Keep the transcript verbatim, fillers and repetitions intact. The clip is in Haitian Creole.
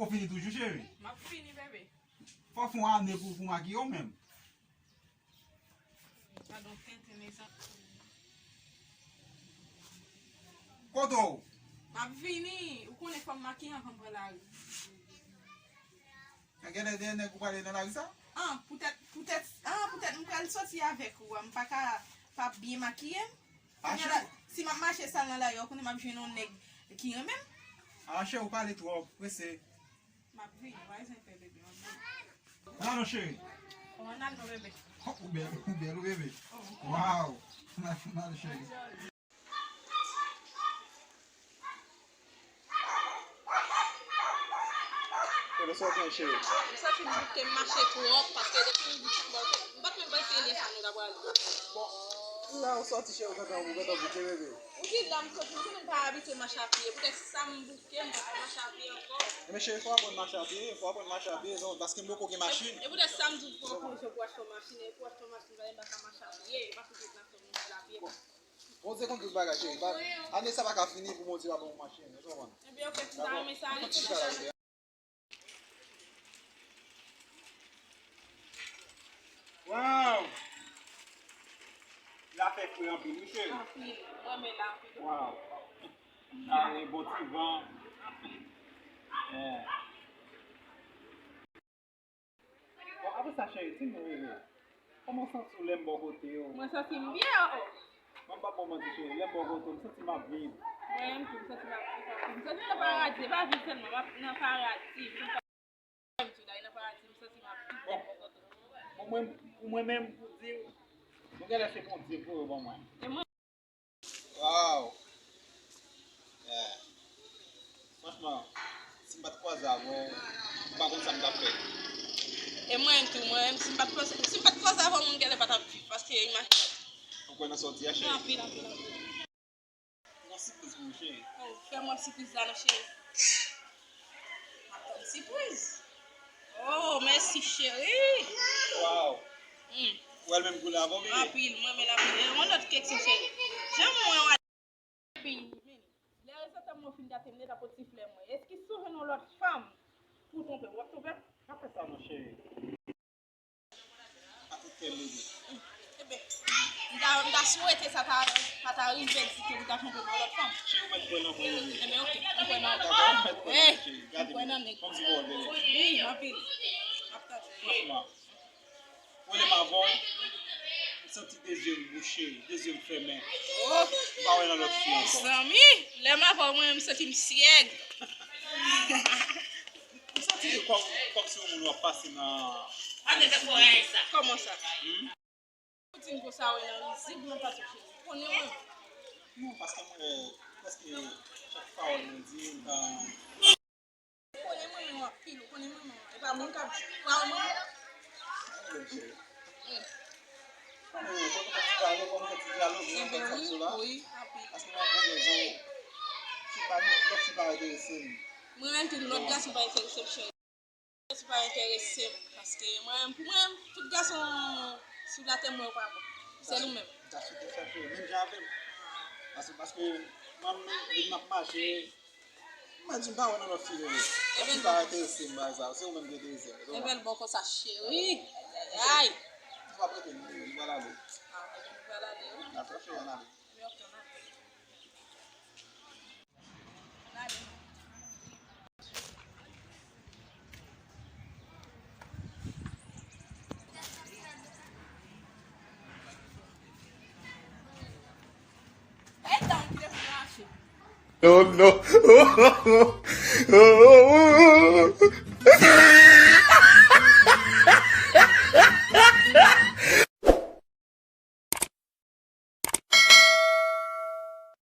Ou fini toujou, cheri? M ap fini, bebe. Fò w fè yon ane pou, pou makiye w menm. Gadon tenten, mezanmi. Kote w? M ap vini. Ou konnen fò m makiye anvan m pran lari. Nan genlè dèyè nèg ou prale nan lari sa? An, poutèt, poutèt, an, poutèt m pral soti avèk ou a, m pa ka pa byen makiye m. Kounye a la, si m ap mache sal nan lari a, ou konnen m ap jwenn yon nèg ki renmen m. Ache, ou pale twòp, prese. M ap vini, pa gen pè, bebe, m ap vini. Nan non, cheri. Kòman n al non, bebe? Oh, ou bèl, ou bèl, ou bebe. Oh. Waw. Nan, nan, cheri. Kote w sot la, cheri? M santi m bouke, m mache twòp, paske depi m, m pa t menm panse e lè sa nou ta pral. Bon, la ou soti, cheri, ou gentan, ou gentan bouke, bebe. Ou di la m soti, m konnen m pa abitye mache a pye. Poutèt sa m bouke, m pa ka mache a pye ankò. Ebyen, cheri, fò w aprann mache a pye, fò w aprann mache a pye, non, paske m poko gen machin. E poutèt sa m di w pran pwozisyon pou achte yon machin, e pou achte yon machin, m pa ka mache a pye, e pa tout moun la fè moun fè l a pye. Bon. Bondye konn tout bagay, cheri. Pa, ane sa pa ka fini pou Bondye pa ban w machin, ou konprann? Ebyen, oke, si w ta renmen sa, ale. Waw! La fè fre anpil, wi, cheri. Anpil. Mwen renmen la anpil. Waw! Sa e bon ti van. Anpil. Yeah. Bon, apre sa, cheri, di m, bebe, kòman w santi w lè m bò kote w? Mwen santi m byen, o. Mwen p ap ba w manti, cheri, lè m bò kote w, m santi m ap viv. Mwen menm tou, m santi m ap viv anpil. M santi m nan paradi, e pa viv sèlman, m ap nan paradi. M santi m nan paradi, m santi m ap viv lè m bò kote w. Bon, mwen, pou mwen menm, pou di w, nou genlè se Bondye k voye w ban mwen. E mwen Waw! Yeah. Franchman, si m pa t kwaze avè w, m pa konn sa m t ap fè. E mwen menm tou, mwen menm, si m pa t kwaze, si m pa t kwaze avè w, moun genlè pa t ap viv, paske imajine w. Ou kwè nan sa w di a, cheri? Anpil, anpil, anpil. Yon sipriz pou ou, cheri. Oh, fè mwen sipriz la non, cheri. M ap tann sipriz. Oh, mèsi, cheri. Waw. Hmm. Ou wè l menm koulè avè w, bebe? Anpil, mwen renmen l anpil. E yon lòt keksyon, cheri. Jan mwen wè w epi, lè rezontan mwen fin gate m nèt, ap pot sifle mwen. Èske si w jwenn yon lòt fanm pou w twonpe, w ap twonpe? Pa fè sa non, cheri. Ak tout kè m, bebe. Ebyen, m ta, m ta swete sa ta, sa ta rive di ke ou ta twonpe m ak lòt fanm. Cheri, ou mèt kwè nan mwen, bebe. Ebyen, oke, m kwè nan ou. Dakò, ou mèt kwè nan mwen, cheri. Gade, m kwè nan nèg. Kòmsi w wè, bebe. Wi, anpil. M ap tann. Franchman. Ou rele m avè w, m santi de zye m bouche, de zye m fèmen. Oh. M pa wè nan lòt fi ankò. Mezanmi, lè m avè w, mwen menm, m santi m syèg. M santi se kòm, kòm si yon moun w ap pase nan, nan rizib. Kòman sa? Hmm? Ou di m konsa, wi, nan rizib, nan pase cheri. Ou konnen mwen. Non, paske mwen, prèske chak pawòl mwen di, m ta Ou konnen mwen menm anpil, ou konnen mwen menm. E pa moun k ap di. Ou pa wè mwen? Mwen menm, cheri. Mwen, fò nou fè ti pale, fò nou fè ti dyalòg, nou fè ti sou la. Wi, anpil. Paske mwen, mwen gen zo, fi pa, lòt fi pa enterese m. Mwen menm tou, lòt gason pa enterese m, cheri. Lòt fi pa enterese m. Paske mwen menm, pou mwen, tout gason sou latè, mwen, yo pa bon. Sèl ou menm. M ta swete sa, cheri, menm jan avè m. Paske, paske mwen menm, depi m ap mache, Mwen di m pa wè nan lòt fi, bebe. Lòt fi pa enterese m, bagay sa yo. Se ou menm ki enterese m. Ebyen, l bon konsa, cheri. Ayayay. Ou pa prete m, bebe, m pral ale. Ah, ebyen, m pral ale, wi. Dakò, cheri, ann ale. Wi, oke, ann ale. Ann ale. No, no.